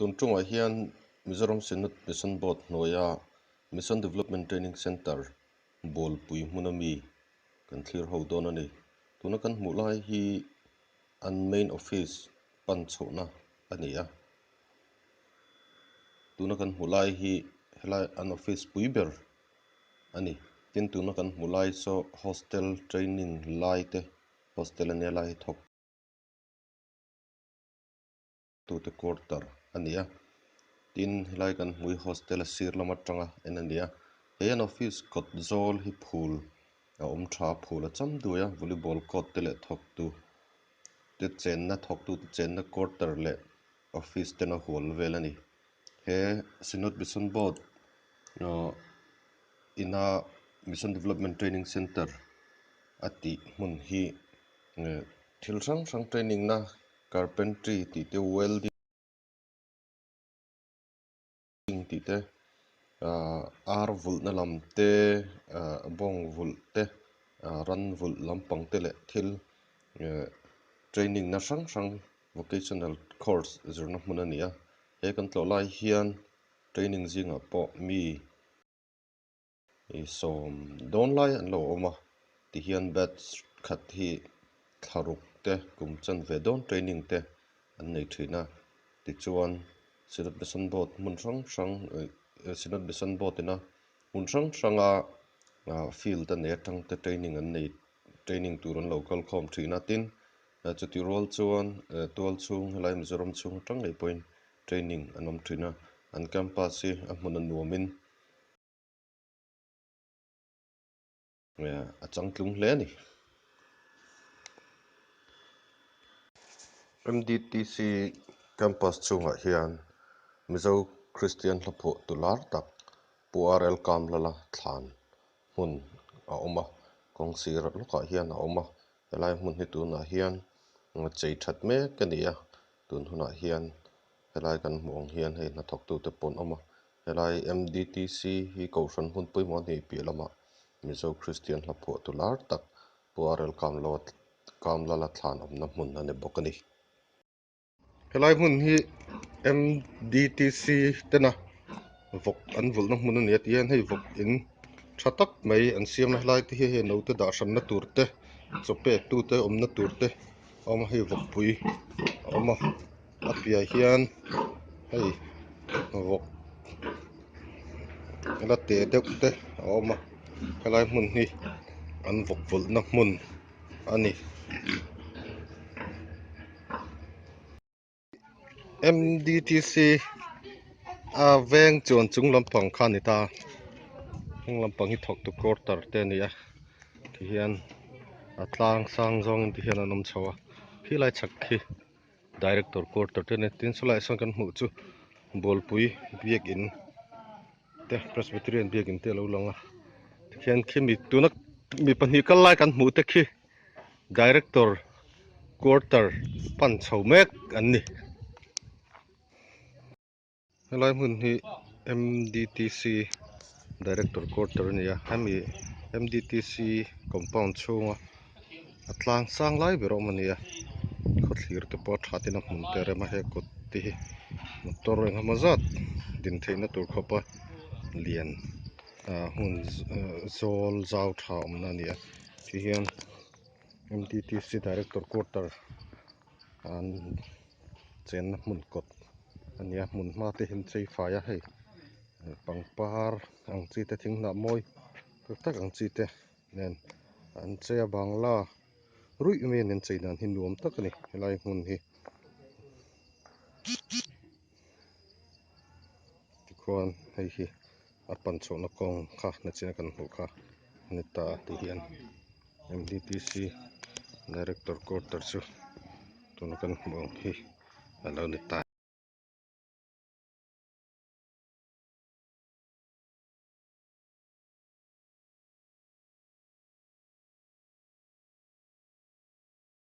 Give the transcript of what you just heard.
Tun tungah hian Mizoram Synod Mission Board hnuaia Mission Development Training Centre Bualpui hmuna mi kan thlir ho dawn a ni. Tuna kan hmuh lai hi an main office pan chhohna a ni a. Tuna kan hmuh lai hi helai an office pui ber a ni. Tin tuna kan hmuh lai saw hostel training lai te hostel ania lai hi thawk tute quarter a ni a. Tin helai kan hmuh hi hostel a sir lam atanga en a ni a. He an office kawt zawl hi phul a awm tha a, phul a cham duai a volleyball court te leh thawktu te chenna thawktu te chenna quarter leh office ten a hual vel a ni. He Synod Mission Board ahh ina Mission Development Training Centre a tih hmun hi thil hrang hrang training na carpentry tih te welding tih te ahh ar vulhna lam te ahh bawng vulh te ahh ran vulh lampang te leh thil eh training na hrang hrang vocational course zirna hmun a ni a he kan tlawh lai hian training zingah pawh mi sawm dawn lai an lo awm a tihian batch khat hi thla ruk te kum chanve dawn training te an nei thin a tichuan Synod Mission Board hmun hrang hrang Synod Mission Board ina hmun hrang hranga field a nei atang te training an nei training tur an lo kal khawm thin a tin chutih rual chuan tual chhung helai Mizoram chhung atang ngei pawhin training an awm thin a an campus hi a hmun a nuamin a changtlung hle a ni. MDTC campus chhungah hian Mizo Kristian hlaphuah tu lar tak Pu RL Kamlala thlan hmun a awm a, kawng sir lawkah hian a awm a, helai hmun hi tunah hian chei that mek a ni a, tun hunah hian helai kan hmuh ang hian hei hnathawktute pawh an awm a, helai M_D_T_C hi kohhran hmun pawimawh a nih piah lamah Mizo Kristian hla phuahtu lar tak Pu R_L Kamlala thlan awmna hmun a ni bawk a ni. Helai hmun hi M_D_T_C tena vawk an vulhna hmun a ni a tih hian hei vawk in tha tak mai an siam a helai te hi hei naute dah hranna tur te chaw pek tu te awmna tur te a awm a hei vawkpui a awm a a piah hian hei vawk la te deuh te a awm a helai hmun hi an vawk vulhna hmun a ni. M_D_T_C a veng chuan chung lampang kha a ni ta chung lampang hi thawktu quarter te a ni a tihian a tlang sang zawngin ti hian an awm chho a khilai chhak khi director quarter te a ni tin sawlaiah sawn kan hmuh chu bualpui biakin te presbyterian biakin te a lo lang a tikhian khimi tuna mi pahnih kal lai kan hmuh te khi. Director quarter pan chho mek an ni. Helai hmun hi M_D_T_C director quarter a ni a hemi M_D_T_C compound chhunga a tlang sang lai ber a awm a ni a khawthlir te pawh a that in a hmun te a rem a he kawt te hi motor engemaw zat din theihna tur khawpa lian ah hmun zawl zau tha awmna a ni a. Ti hian M_D_T_C director quarter an chenna hmun kawt a ni a hmun hma te hi an chei fai a hei pangpar ang chi te thing hnah mawi tak tak ang chi te nen an chei a bangla ruih mai an chei dan hi nuam tak a ni helai hmun hi tikhuan hei hi a pan chhuahna kawng kha nachina kan hmuh kha a ni ta a ti hian M_D_T_C director quarter chu tuna kan hmuh ang hi a lo ni ta.